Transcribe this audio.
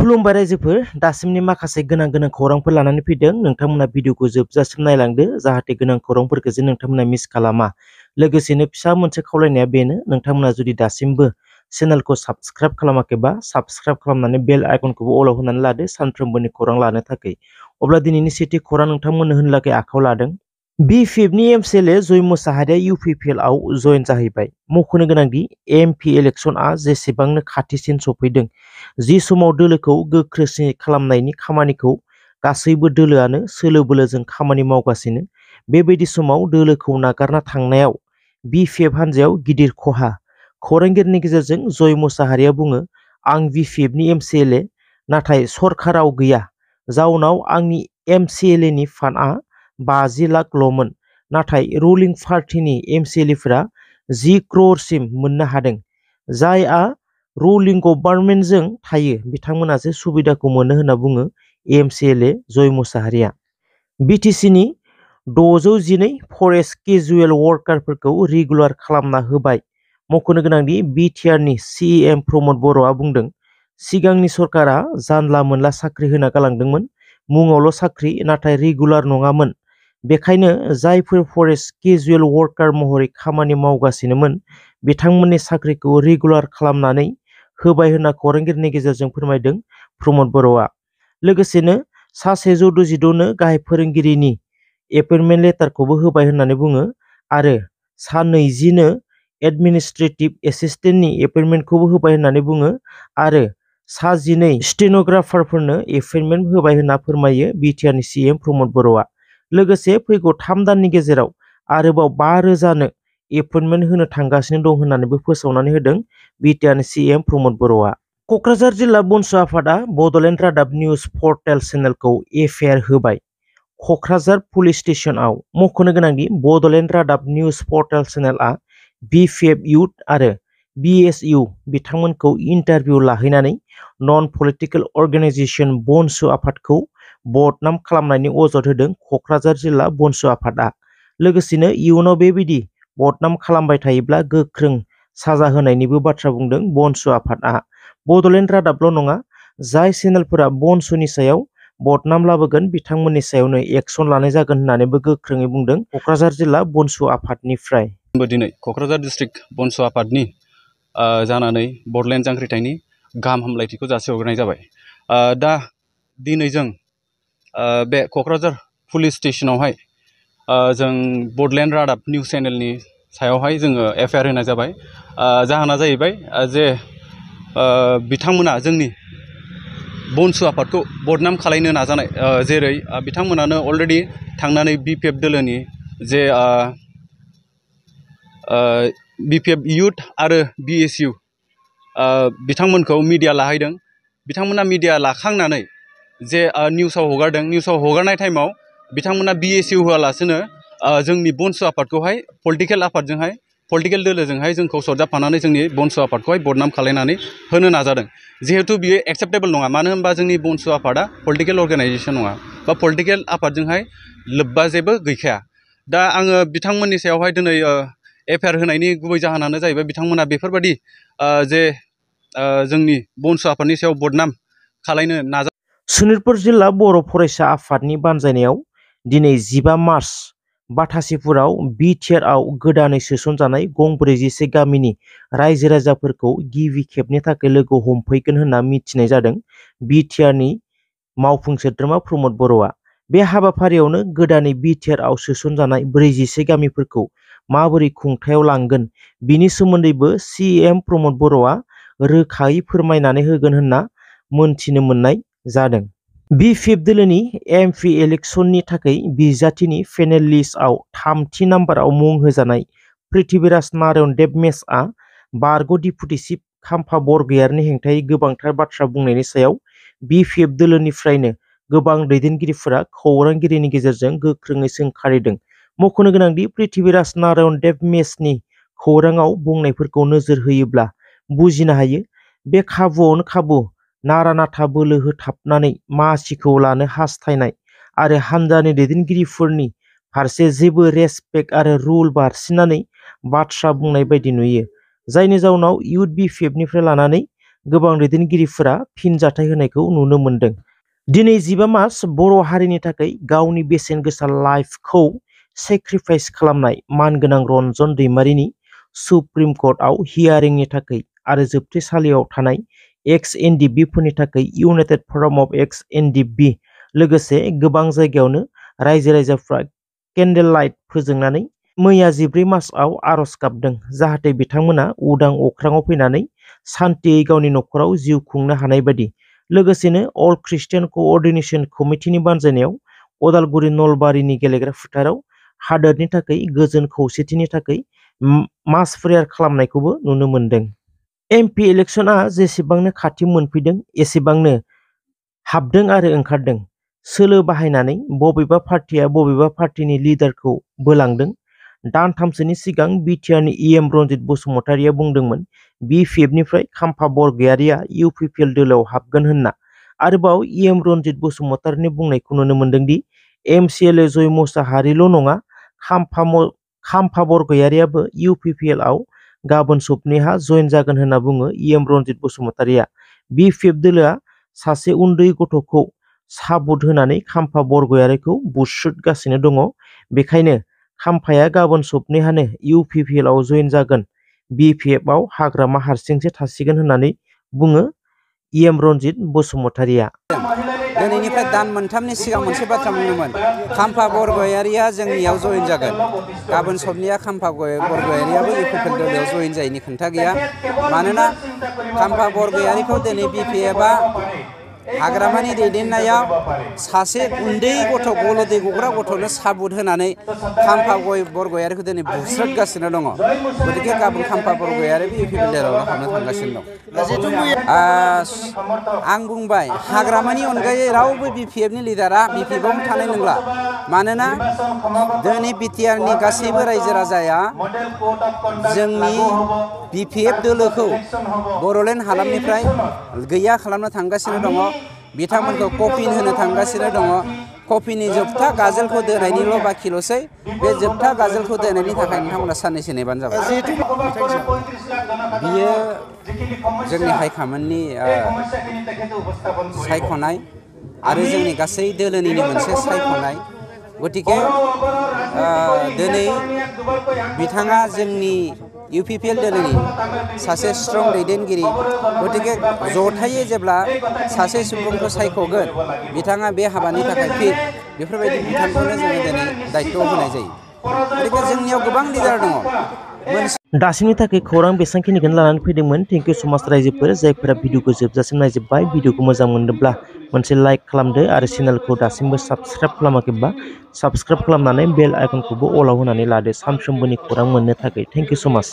खुलुमबाय रायजोफोर दासिमनि माखासे गोनां खौरांफोर लानानै फैदों नोंथांमोना भिडिअखौ जोबजासिम नायलांदो जाहाथे गोनां खौरांफोरखौ जे नोंथांमोना मिस खालामा लोगोसेनो फिसा मोनसे खावलायनाया बेनो नोंथांमोना जुदि दासिमबो चेनेलखौ साबस्क्राइब खालामाखैबा साबस्क्राइब खालामनानै बेल आइकनखौबो अलाव होनानै लादो सानफ्रोमबोनि खौरां लानो थाखाय अब्ला दिनैनि सेथि खौरां नोंथांमोननो होनो लागै आखायाव लादों बि5नि एमसिएलए जय मुसाहारिया इउपिपिएलआव जयेन जाहैबाय मख'नो गोनांदि एमपि इलेक्शनआ जेसेबांनो खाथिसिन सफैदों जि समाव दोलोखौ गोख्रोंसिन खालामनायनि खामानिखौ गासैबो दोलोआनो सोलो बोलोजों खामानि मावगासिनो बेबायदि समाव दोलोखौ नागारना थांनायाव बि5 हान्जायाव गिदिर खहा खौरांगिरिनि गेजेरजों जय मुसाहारिया बुङो आं बि5नि एमसिएलए नाथाय सरकाराव गैया जाउनाव आंनि एमसिएलएनि फान्डआ 50 लाखल'मोन नाथाय रुलिं पार्टिनि एमसिएलएफोरा 10 क्ररसिम मोननो हादों जायआ रुलिं गभर्नमेन्टजों थायो बिथांमोनासो सुबिदाखौ मोनो होनना बुङो एमसिएलए जय मुसाहारिया बिटिसिनि 612 फरेस्ट केजुएल वार्कारफोरखौ रेगुलार खालामना होबाय मख'नो गोनांदि बिटिआरनि सिएम प्रमद बर'आ बुंदों सिगांनि सरकारा जानला मोनला साख्रि होना गालांदोंमोन मुङावल' साख्रि नाथाय रेगुलार नङामोन बेखायनो जायफोर फरेस्ट केजुएल वार्कार महरै खामानि मावगासिनोमोन बिथांमोननि साख्रिखौ रेगुलार खालामनानै होबाय होनना खौरांगिरिनि गेजेरजों फोरमायदों प्रमद बर'आ लोगोसेनो सा 126 नो गाहाय फोरोंगिरिनि एपइन्टमेन्ट लेटारखौबो होबाय होननानै बुङो आरो सा 20 नो एडमिनिस्ट्रेटिभ एसिस्टेन्टनि एपइन्टमेन्टखौबो होबाय होननानै बुङो आरो सा 12 स्टेन'ग्राफारफोरनो एपइन्टमेन्ट होबाय होनना फोरमायो बिटिआरनि सिएम प्रमद बर'आ लोगोसे फैगौ 3 दाननि गेजेराव आरोबाव 5,000 नो एपइन्टमेन्ट होनो थांगासिनो दं होननानैबो फोसावनानै होदों बिटिआरनि सिएम प्रमद बर'आ क'क्राझार जिल्ला बनस' आफादा बड'लेण्ड रादाब निउज पर्टेल चेनेलखौ एफआइआर होबाय क'क्राझार पुलिस स्टेशनआव मख'नो गोनांदि बड'लेण्ड रादाब निउज पर्टेल चेनेलआ बि5 इउथ आरो बिएसइउ बिथांमोनखौ इन्टारभिउ लाहैनानै नन पलिटिकेल अर्गेनाइजेसन बनस' आफादखौ बदनाम खालामनायनि अजद होदों क'क्राझार जिल्ला बनस' आफादआ लोगोसेनो इयुनाव बेबायदि बदनाम खालामबाय थायोब्ला गोख्रों साजा होनायनिबो बाथ्रा बुंदों बनस' आफादआ बड'लेण्ड रादाबल' नङा जाय चेनेलफोरा बनस'नि सायाव बदनाम लाबोगोन बिथांमोननि सायावनो एक्सन लानाय जागोन होननानैबो गोख्रोङै बुंदों क'क्राझार जिल्ला बनस' आफादनिफ्राय दिनै क'क्राझार डिस्ट्रिक्ट बनस' आफादनि जानानै बड'लेण्ड जांख्रिथायनि गाहाम हामलायथिखौ जासिहरनाय जाबाय दा दिनै जों बे क'क्राझार पुलिस स्टेशनावहाय जों बड'लेण्ड रादाब निउज चेनेलनि सायावहाय जोङो एफआइआर होनाय जाबाय जाहोना जाहैबाय जे बिथांमोना जोंनि बनस' आफादखौ बदनाम खालायनो नाजानाय जेरै बिथांमोनानो अलरेडि थांनानै बि5 दोलोनि जे बि5 इउथ आरो बिएसइउ बिथांमोनखौ मिडिया लाहैदों बिथांमोना मिडिया लाखांनानै जे निउसाव हगारदों निउसाव हगारनाय टाइमाव बिथांमोना बिएसइउ होआलासिनो जोंनि बनस' आफादखौहाय पलिटिकेल दोलोजोंहाय जोंखौ सरजाबफानानै जोंनि बनस' आफादखौहाय बदनाम खालायनानै होनो नाजादों जिहेथु बियो एक्सेप्टेबल नङा मानो होनबा जोंनि बनस' आफादा पलिटिकेल अर्गेनाइजेसन नङा बा पलिटिकेल आफादजोंहाय लोब्बा जेबो गैखाया दा आङो बिथांमोननि सायावहाय दिनै एफआइआर होनायनि गुबै जाहोनानो जाहैबाय बिथांमोना बेफोरबायदि जे जोंनि बनस' आफादनि सायाव बदनाम खालायनो नाजा सनितपुर जिल्ला बर' फरायसा आफादनि बानजायनायाव दिनै 15 मार्च बाथासिपुराव बिटिआरआव गोदानै सोसनजानाय गं 41 गामिनि रायजो राजाफोरखौ गिबि खेबनि थाखाय लोगो हमफैगोन होनना मिथिनाय जादों बिटिआरनि मावफुं सोद्रोमा प्रमद बर'आ बे हाबाफारियावनो गोदानै बिटिआरआव सोसनजानाय 41 गामिफोरखौ माबोरै खुंथायाव लांगोन बिनि सोमोन्दैबो सिएम प्रमद बर'आ रोखायै फोरमायनानै होगोन होनना मोनथिनो मोननाय जादों बि5 दोलोनि एमपि इलेक्शननि थाखाय बिजाथिनि पेनेल लिस्टआव 3थि नाम्बाराव मुं होजानाय पृथ्वीराज नारायण देब मेसआ बारग' डिप्युटि चिफ खाम्फा बरगयारिनि हेंथायै गोबांथार बाथ्रा बुंनायनि सायाव बि5 दोलोनिफ्रायनो गोबां दैदेनगिरिफोरा खौरांगिरिनि गेजेरजों गोख्रोङै सोंखारिदों मख'नो गोनांदि पृथ्वीराज नारायण देब मेसनि खौराङाव बुंनायफोरखौ नोजोर होयोब्ला बुजिनो हायो बे खाबुआवनो खाबु नारा-नाथा बोलो होथाबनानै मासिखौ लानो हास्थायनाय आरो हान्जानि दैदेनगिरिफोरनि फारसे जेबो रेसपेक्ट आरो रुल बारसिनानै बाथ्रा बुंनाय बायदि नुयो जायनि जाउनाव इउथ बि5निफ्राय लानानै गोबां दैदेनगिरिफोरा फिनजाथाय होनायखौ नुनो मोन्दों। दिनै 15 मार्च बर' हारिनि थाखाय गावनि बेसेन गोसा लाइफखौ सेक्रिफाइस खालामनाय मानगोनां रन्जन दैमारिनि सुप्रिम कर्टआव हियारिंनि थाखाय आरो जोबथेसालियाव थानाय एक्स एनडिबिफोरनि थाखाय इउनाइटेड फराम अफ एक्स एनडिबि लोगोसे गोबां जायगायावनो रायजो राजाफ्रा केन्डेल लाइट फोजोंनानै मैया 14 मार्चआव आर'ज गाबदों जाहाथे बिथांमोना उदां अख्राङाव फैनानै सान्थियै गावनि न'खराव जिउ खुंनो हानाय बायदि। लोगोसेनो अल ख्रिस्टियान क'अर्डिनेशन कमिटिनि बानजायनायाव अदालगुरि नलबारिनि गेलेग्रा फोथाराव हादोरनि थाखाय गोजोन खौसेथिनि थाखाय मास प्रेयार खालामनायखौबो नुनो मोन्दों। एमपि इलेक्शना जेसेबांनो खाथि मोनफैदों एसेबांनो हाबदों आरो ओंखारदों। सोलो बाहायनानै बबेबा पार्टिया बबेबा पार्टिनि लिडारखौ बोलांदों। दानथामसोनि सिगां बिटिआरनि इएम रनजित बसुमतारिया बुंदोंमोन बिपिएफनिफ्राय खाम्फा बरगयारिया इउपिपिएल दोलोआव हाबगोन होनना। आरोबाव इएम रनजित बसुमतारिनि बुंनायखौ नुनो मोन्दोंदि एमसिएलए जय मुसाहारिल' नङा खाम्फा बरगयारियाबो इउपिपिएलआव गाबोन सबनेहा जयेन जागोन होनना बुङो इएम रनजित बसुमतारिया। बिपिएफ दोलोआ सासे उन्दै गथ'खौ साबुत होनानै खाम्फा बरगयारिखौ बुस्रुदगासिनो दङ। बेखायनो खाम्फाया गाबोन सबनेहानो इउपिपिएलआव जयेन जागोन। बिपिएफआव हाग्रामा हारसिंसो थासिगोन होननानै बुङो इएम रनजित बसुमतारिया। दिनैनिफ्राय दान मोनथामनि सिगां मोनसे बाथ्रा बुंदोंमोन खाम्फा बरगयारिया जोंनियाव जयेन जागोन। गाबोन सबनिया खाम्फा बरगयारियाबो इउपिपिएल दोलोआव जयेन जायैनि खोथा गैया। मानोना खाम्फा बरगयारिखौ दिनै बिपिएफआ हाग्रामानि दैदेननायाव सासे उन्दै गथ' गल'दै गग्रा गथ'नो साबुत होनानै खाम्फा बरगयारिखौ दिनै बुस्रुदगासिनो दङ। गतिके गाबोन खाम्फा बरगयारिबो इउपिपिएल दोलोआव हाबनो थांगासिनो दं। आं बुंबाय हाग्रामानि अनगायै रावबो बिपिएफनि लिडारा बिपिएफआव थानाय नंला। मानोना दिनै बिटिआरनि गासैबो रायजो राजाया जोंनि बिपिएफ दोलोखौ बर'लेण्ड हालामनिफ्राय गैया खालामनो थांगासिनो दङ। बिथांमोनखौ कफिन होनो थांगासिनो दङ। कफिनि जोबथा गाजोलखौ दोनायनिल' बाखिल'सै। बे जोबथा गाजोलखौ दोनायनि थाखाय नोंथांमोना साननैसो नेबानो जाबाय। बियो जोंनि हाइकमान्डनि सायख'नाय आरो जोंनि गासै दोलोनिनो मोनसे सायख'नाय। गतिके दिनै बिथाङा जोंनि इउपिपिएल दोलोनि सासे स्ट्रं दैदेनगिरि। गतिके जथायै जेब्ला सासे सुबुंखौ सायख'गोन बिथाङा बे हाबानि थाखाय फिट बेफोरबायदि बिथांखौनो जोङो दिनै दायित्व होनाय जायो। गतिके जोंनियाव गोबां लिडार दङ। दासिमनि थाखाय खौरां बेसांखिनिखौनो लानानै फैदोंमोन। थेंक इउ समाज रायजोफोर जायफोरा भिडिअखौ जोबजासिम नायजोब्बाय। भिडिअखौ मोजां मोनदोंब्ला मोनसे लाइक खालामदो आरो चेनेलखौ दासिमबो साबस्क्राइब खालामाखैब्ला साबस्क्राइब खालामनानै बेल आइकनखौबो अलाव होनानै लादो सानफ्रोमबोनि खौरां मोननो थाखाय। थेंक इउ समाज।